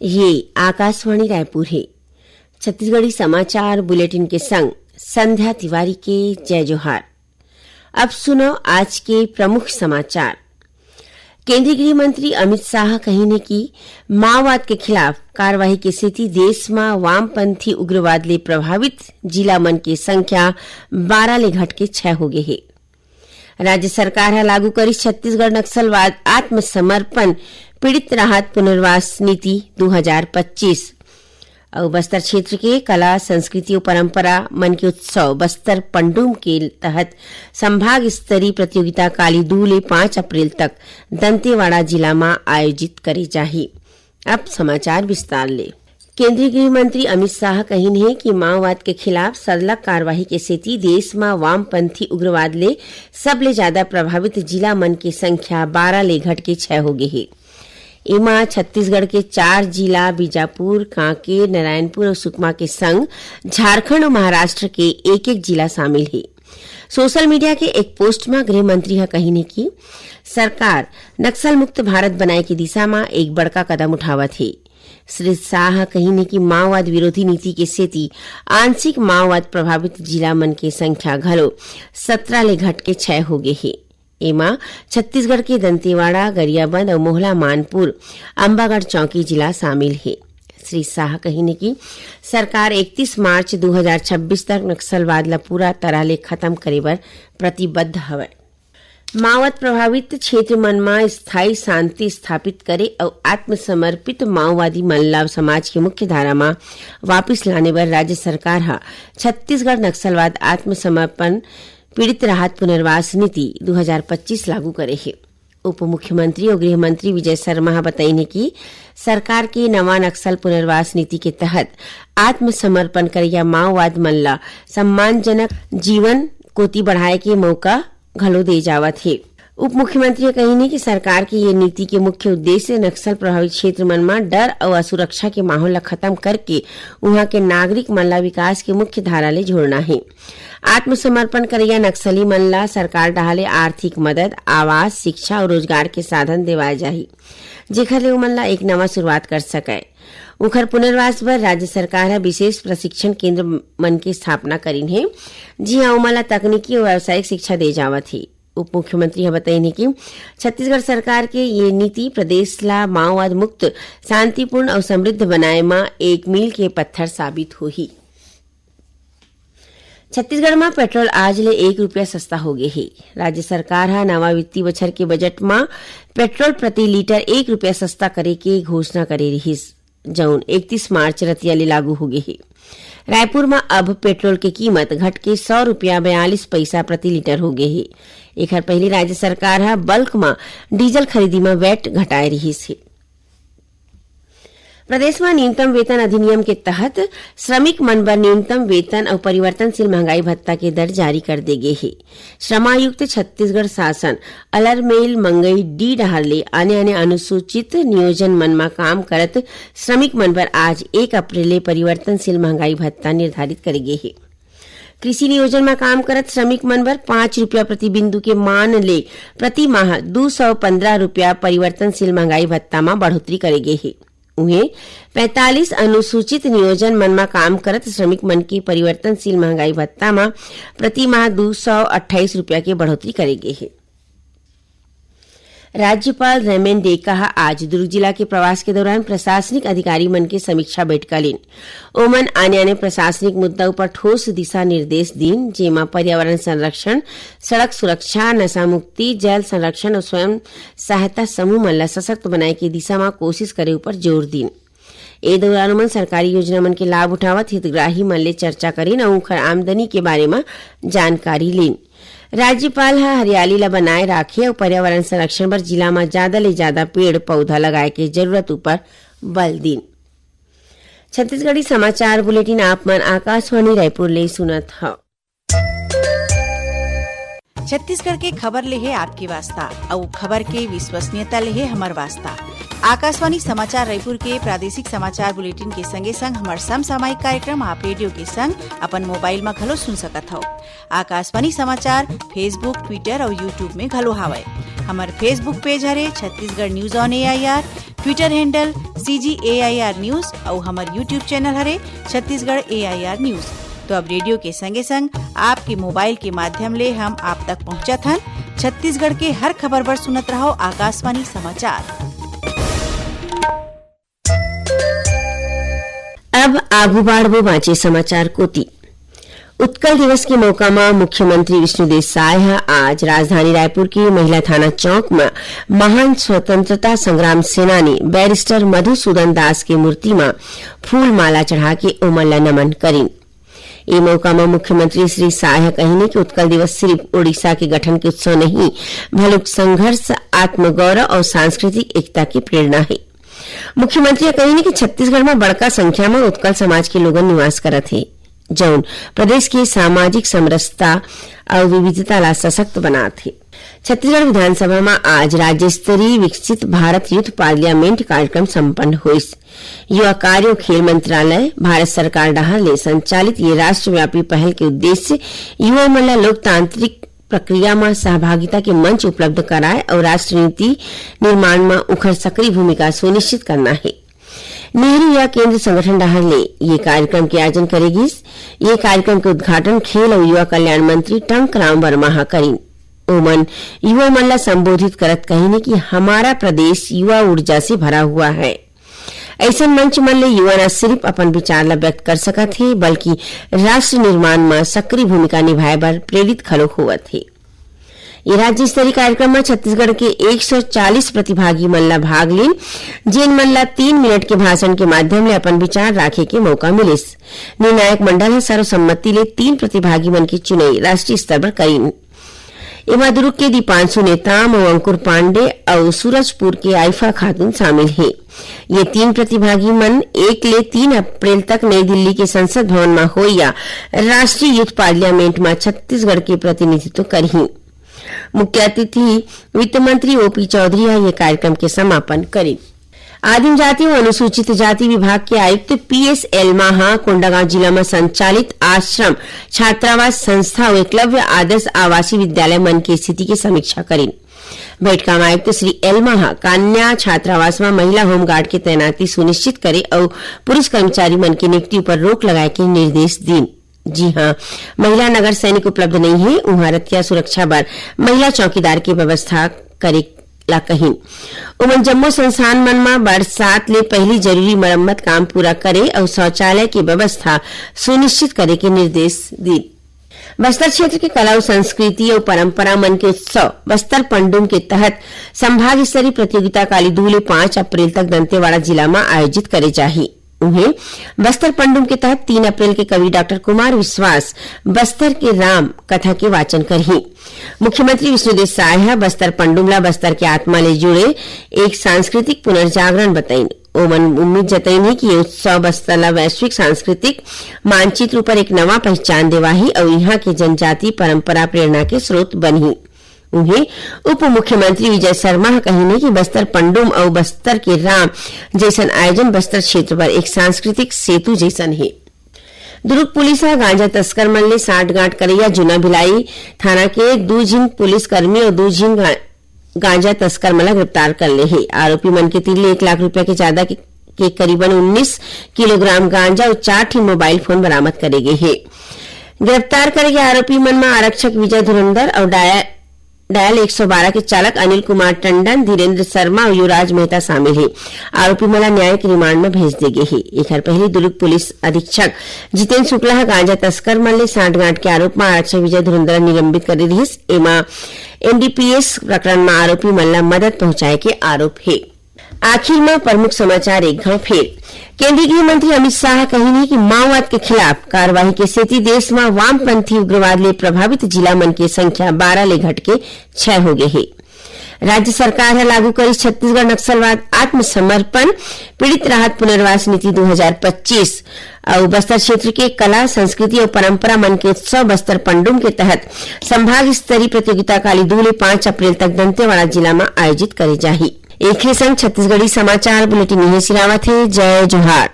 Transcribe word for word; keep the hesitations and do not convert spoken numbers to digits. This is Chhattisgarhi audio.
ये आकाशवाणी रायपुर हे। छत्तीसगढ़ी समाचार बुलेटिन के संग संध्या तिवारी के जय जोहार। अब सुनव आज के प्रमुख समाचार। केंद्रीय गृह मंत्री अमित शाह कहिन हे कि माओवाद के खिलाफ कार्रवाई के सेती देश म वामपंथी उग्रवाद ले प्रभावित जिला मन के संख्या बारह ले घट के छह हो गे हे। राज्य सरकार ह लागू करिस छत्तीसगढ़ नक्सलवाद आत्मसमर्पण पीड़ित राहत पुनर्वास नीति दू हजार पच्चीस। अउ बस्तर क्षेत्र के कला, संस्कृति अउ परंपरा मन के उत्सव बस्तर पंडुम के तहत संभाग स्तरीय प्रतियोगिता काली दू ले पाँच अप्रैल तक दंतेवाड़ा जिला म आयोजित करे जाही। अब समाचार विस्तार ले। केंद्रीय गृह मंत्री अमित शाह कहिन हे कि माओवाद के खिलाफ सरलग कार्रवाई के सेती देश म वामपंथी उग्रवाद ले सबले ज्यादा प्रभावित जिला मन के संख्या बारह ले घट के छह हो गे हे। एमा छत्तीसगढ़ के चार जिला बीजापुर, कांकेर, नारायणपुर अउ सुकमा के संग झारखंड अउ महाराष्ट्र के एक-एक जिला शामिल हे। सोशल मीडिया के एक पोस्ट म गृह मंत्री ह कहिन हे कि सरकार नक्सल मुक्त भारत बनाए के दिशा म एक बड़का कदम उठावत हे। श्री शाह ह कहिन हे कि माओवाद विरोधी नीति के सेती आंशिक माओवाद प्रभावित जिला मन के संख्या घलो सत्रह ले घट के छह हो गे हे। एमा छत्तीसगढ़ के दंतेवाड़ा, गरियाबंद अउ मोहला मानपुर, अंबागढ़ चौकी जिला शामिल हे। श्री शाह कहिन हे कि सरकार इकतीस मार्च दू हजार छब्बीस तक नक्सलवाद ल पूरा तरह ले खत्म करे बर प्रतिबद्ध हवय। माओवाद प्रभावित क्षेत्र मन म स्थायी शांति स्थापित करे अउ आत्मसमर्पित माओवादी मन ल समाज के मुख्य धारा म वापिस लाने बर राज्य सरकार ह छत्तीसगढ़ नक्सलवाद आत्मसमर्पण पीड़ित राहत पुनर्वास नीति दू हजार पच्चीस लागू करे हे। उप मुख्यमंत्री अउ गृह मंत्री विजय शर्मा ह बतईन हे कि सरकार के नवा नक्सल पुनर्वास नीति के तहत आत्मसमर्पण करइया माओवाद मन ल सम्मानजनक जीवन कोति बढ़ाए के मौका घलो दे जावत हे। उप मुख्यमंत्री ह कहिन हे कि सरकार के ये नीति के मुख्य उद्देश्य नक्सल प्रभावित क्षेत्र मन म डर अउ असुरक्षा के माहौल ल खत्म करके उहां के नागरिक मन ल विकास के मुख्य धारा ले जोड़ना हे। आत्मसमर्पण करइया नक्सली मन ल सरकार डहार ले आर्थिक मदद, आवास, शिक्षा अउ रोजगार के साधन देवाए जाही, जेखर ले ओमन ल एक नवा शुरुआत कर सकय। उखर पुनर्वास बर राज्य सरकार ह विशेष प्रशिक्षण केंद्र मन के स्थापना करिन हे, जिहां ओमन ल तकनीकी अउ व्यावसायिक शिक्षा दे जावत हे। उप मुख्यमंत्री ह बतईन हे कि छत्तीसगढ़ सरकार के ये नीति प्रदेश ला माओवाद मुक्त, शांतिपूर्ण अउ समृद्ध बनाए म एक मील के पत्थर साबित होही। छत्तीसगढ़ म पेट्रोल आज ले एक रुपया सस्ता हो गे हे। राज्य सरकार ह नवा वित्तीय बछर के बजट म पेट्रोल प्रति लीटर एक रुपया सस्ता करे के घोषणा करे रिहिस, जउन इकतीस मार्च रतिया ले लागू हो गे हे। रायपुर म अब पेट्रोल के कीमत घट के सौ रुपया बयालीस पइसा प्रति लीटर हो गे हे। एखर पहिली राज्य सरकार ह बल्क म डीजल खरीदी म वैट घटाए रिहिस हे। प्रदेश म न्यूनतम वेतन अधिनियम के तहत श्रमिक मन बर न्यूनतम वेतन अउ परिवर्तनशील महंगाई भत्ता के दर जारी कर दे गे हे। श्रमायुक्त छत्तीसगढ़ शासन अलरमेल मंगई डी डहार ले आने-आने अनुसूचित नियोजन मन म काम करत श्रमिक मन बर आज एक अप्रैल ले परिवर्तनशील महंगाई भत्ता निर्धारित करे गे हे। कृषि नियोजन म काम करत श्रमिक मन बर पाँच रुपया प्रति बिंदु के मान ले प्रति माह दू सौ पंद्रह रुपया परिवर्तनशील महंगाई भत्ता म बढ़ोतरी करे गे हे। उहें, पैंतालीस अनुसूचित नियोजन मन म काम करत श्रमिक मन के परिवर्तनशील महंगाई भत्ता म प्रति माह दू सौ अट्ठाईस रुपया के बढ़ोतरी करे गे हे। राज्यपाल रेमेन डेका ह आज दुर्ग जिला के प्रवास के दौरान प्रशासनिक अधिकारी मन के समीक्षा बैठका लीन। ओमन आने-आने प्रशासनिक मुद्दा ऊपर ठोस दिशा निर्देश दीन, जेमा पर्यावरण संरक्षण, सड़क सुरक्षा, नशा मुक्ति, जल संरक्षण अउ स्वयं सहायता समूह मन ल सशक्त बनाए के दिशा म कोशिश करे ऊपर जोर दीन। ए दौरान ओमन सरकारी योजना मन के लाभ उठावत हितग्राही मन ले चर्चा करिन अउ उखर आमदनी के बारे म जानकारी लीन। राज्यपाल ह हरियाली ल बनाए राखे अउ पर्यावरण संरक्षण बर जिला म जादा ले जादा पेड़ पौधा लगाए के जरूरत ऊपर बल दीन। छत्तीसगढ़ी समाचार बुलेटिन आप मन आकाशवाणी रायपुर ले सुनत हव। छत्तीसगढ़ के खबर ले हे आपके वास्ता, अउ खबर के विश्वसनीयता ले हे हमर वास्ता। आकाशवाणी समाचार रायपुर के प्रादेशिक समाचार बुलेटिन के संगे संग हमर समसामयिक कार्यक्रम आप रेडियो के संग अपन मोबाइल म घलो सुन सकत हव। आकाशवाणी समाचार Facebook, Twitter अउ YouTube में घलो हावय। हमर Facebook पेज हरे Chhattisgarh news on AIR, Twitter handle CG AIR news अउ हमर YouTube चैनल हरे छत्तीसगढ़ एआईआर न्यूज। तो अब रेडियो के संगे संग आपके मोबाइल के माध्यम ले हम आप तक पहुंचत हन। छत्तीसगढ़ के हर खबर बर सुनत रहो आकाशवाणी समाचार। अब आगू बाढ़बो बांचे समाचार कोति। उत्कल दिवस के मौका म मुख्यमंत्री विष्णुदेव साय ह आज राजधानी रायपुर के महिला थाना चौक म महान स्वतंत्रता संग्राम सेनानी बैरिस्टर मधुसूदन दास के मूर्ति म फूल माला चढ़ा के ओमन ल नमन करिन। ए मौका म मुख्यमंत्री श्री साय ह कहिन कि उत्कल दिवस सिर्फ ओडिशा के गठन के उत्सव नहीं, भलुक संघर्ष, आत्मगौरव अउ सांस्कृतिक एकता के प्रेरणा हे। मुख्यमंत्री ह कहिन कि छत्तीसगढ़ म बड़का संख्या म उत्कल समाज के लोगन निवास करत हे, जउन प्रदेश के सामाजिक समरसता अउ विविधता ला सशक्त बनात हे। छत्तीसगढ़ विधानसभा म आज राज्य स्तरीय विकसित भारत यूथ पार्लियामेंट कार्यक्रम संपन्न होइस। युवा कार्य अउ खेल मंत्रालय, भारत सरकार डहार ले संचालित ये राष्ट्रव्यापी पहल के उद्देश्य युवा मन ला लोकतांत्रिक प्रक्रिया म सहभागिता के मंच उपलब्ध कराए अउ राष्ट्र नीति निर्माण म उखर सक्रिय भूमिका सुनिश्चित करना हे। नेहरू युवा केंद्र संगठन डहार ले ये कार्यक्रम के आयोजन करे गिस। ये कार्यक्रम के उद्घाटन खेल अउ युवा कल्याण मंत्री टंकराम वर्मा ह करिन। ओमन युवा मन ला संबोधित करत कहिन कि हमारा प्रदेश युवा ऊर्जा से भरा हुआ है। अइसन मंच मन ले युवा न सिर्फ अपन विचार ला व्यक्त कर सकत हे, बल्कि राष्ट्र निर्माण म सक्रिय भूमिका निभाए बर प्रेरित घलो होवत हे। ये राज्य स्तरीय कार्यक्रम म छत्तीसगढ़ के एक सौ चालीस प्रतिभागी मन ला भाग लीन, जेन मन ला तीन मिनट के भाषण के माध्यम ले अपन विचार राखे के मौका मिलिस। निर्णायक मंडल ह सर्वसम्मति ले तीन प्रतिभागी मन के चुनई राष्ट्रीय स्तर पर करिन। एमा दुर्ग के दीपांशु नेताम अउ अंकुर पांडे अउ सूरजपुर के आइफा खातून शामिल हे। ये तीन प्रतिभागी मन एक ले तीन अप्रैल तक नई दिल्ली के संसद भवन म होइया राष्ट्रीय यूथ पार्लियामेंट म छत्तीसगढ़ के प्रतिनिधित्व करही। मुख्य अतिथि वित्त मंत्री ओपी चौधरी ह ये कार्यक्रम के समापन करिन। आदिम जाति अउ अनुसूचित जाति विभाग के आयुक्त पीएस एल्मा ह कोंडागांव जिला म संचालित आश्रम, छात्रावास संस्था अउ एकलव्य आदर्श आवासीय विद्यालय मन के स्थिति के समीक्षा करिन। बैठका म आयुक्त श्री एल्मा ह कन्या छात्रावास म महिला होमगार्ड के तैनाती सुनिश्चित करे अउ पुरुष कर्मचारी मन के नियुक्ति उपर रोक लगाए के निर्देश दीन। जी हां, महिला नगर सैनिक उपलब्ध नइ हे, उहां रतिया सुरक्षा बर महिला चौकीदार के व्यवस्था करे ला कहिन। उमन जम्मो संस्थान मन म बरसात ले पहिली जरूरी मरम्मत काम पूरा करे अउ शौचालय के व्यवस्था सुनिश्चित करे के निर्देश दीन। बस्तर क्षेत्र के कला अउ संस्कृति अउ परंपरा मन के उत्सव बस्तर पंडुम के तहत संभाग स्तरीय प्रतियोगिता काली दू ले पांच अप्रैल तक दंतेवाड़ा जिला म आयोजित करे जाही। उहें, बस्तर पंडुम के तहत तीन अप्रैल के कवि डॉक्टर कुमार विश्वास बस्तर के राम कथा के वाचन करही। मुख्यमंत्री विष्णुदेव साय ह बस्तर पंडुम ला बस्तर के आत्मा ले जुड़े एक सांस्कृतिक पुनर्जागरण बताइन। ओमन उम्मीद जतइन हे कि ये उत्सव बस्तर ला वैश्विक सांस्कृतिक मानचित्र ऊपर एक नवा पहचान देवाही अउ इहां के जनजाति परंपरा प्रेरणा के स्रोत बनही। उहें, उप मुख्यमंत्री विजय शर्मा ह कहिन हे कि बस्तर पंडुम अउ बस्तर के राम जइसन आयोजन बस्तर क्षेत्र बर एक सांस्कृतिक सेतु जइसन हे। दुर्ग पुलिस ह गांजा तस्कर मन ले सांठगांठ करइया जुना भिलाई थाना के दू झिन पुलिसकर्मी अउ दू झिन गा-, गांजा तस्कर मन ला गिरफ्तार कर ले हे। आरोपी मन के तीर ले एक लाख रुपया के जादा के, के करीबन उन्नीस किलोग्राम गांजा अउ चार ठिन मोबाइल फोन बरामद करे गे हे। गिरफ्तार करे गे आरोपी मन म आरक्षक विजय धुरंधर अउ डाया डायल एक सौ बारह के चालक अनिल कुमार टंडन, धीरेंद्र शर्मा अउ युवराज मेहता शामिल हे। आरोपी मन ला न्यायिक रिमांड म भेज दे गे हे। एखर पहिली दुर्ग पुलिस अधीक्षक जितेंद्र शुक्ला ह गांजा तस्कर मन ले सांठगांठ के आरोप म आरक्षक विजय धुरंधर ला निलंबित करे रिहिस। एमा एनडीपीएस प्रकरण म आरोपी मन ला मदद पहुंचाए के आरोप हे। आखिर म प्रमुख समाचार एक घाव फेर। केंद्रीय गृह मंत्री अमित शाह कहिन हे कि माओवाद के खिलाफ कार्रवाई के सेती देश म वामपंथी उग्रवाद ले प्रभावित जिला मन के संख्या बारह ले घटके छह हो गे हे। राज्य सरकार ह लागू करिस छत्तीसगढ़ नक्सलवाद आत्मसमर्पण पीड़ित राहत पुनर्वास नीति दू हजार पच्चीस अउ बस्तर क्षेत्र के कला, संस्कृति अउ परंपरा मन के उत्सव बस्तर पंडुम के तहत संभाग स्तरीय प्रतियोगिता काली दू ले पांच अप्रैल तक दंतेवाड़ा जिला म आयोजित करे जाही। एखरे संग छत्तीसगढ़ी समाचार बुलेटिन इहें सिरावत हे। जय जोहार।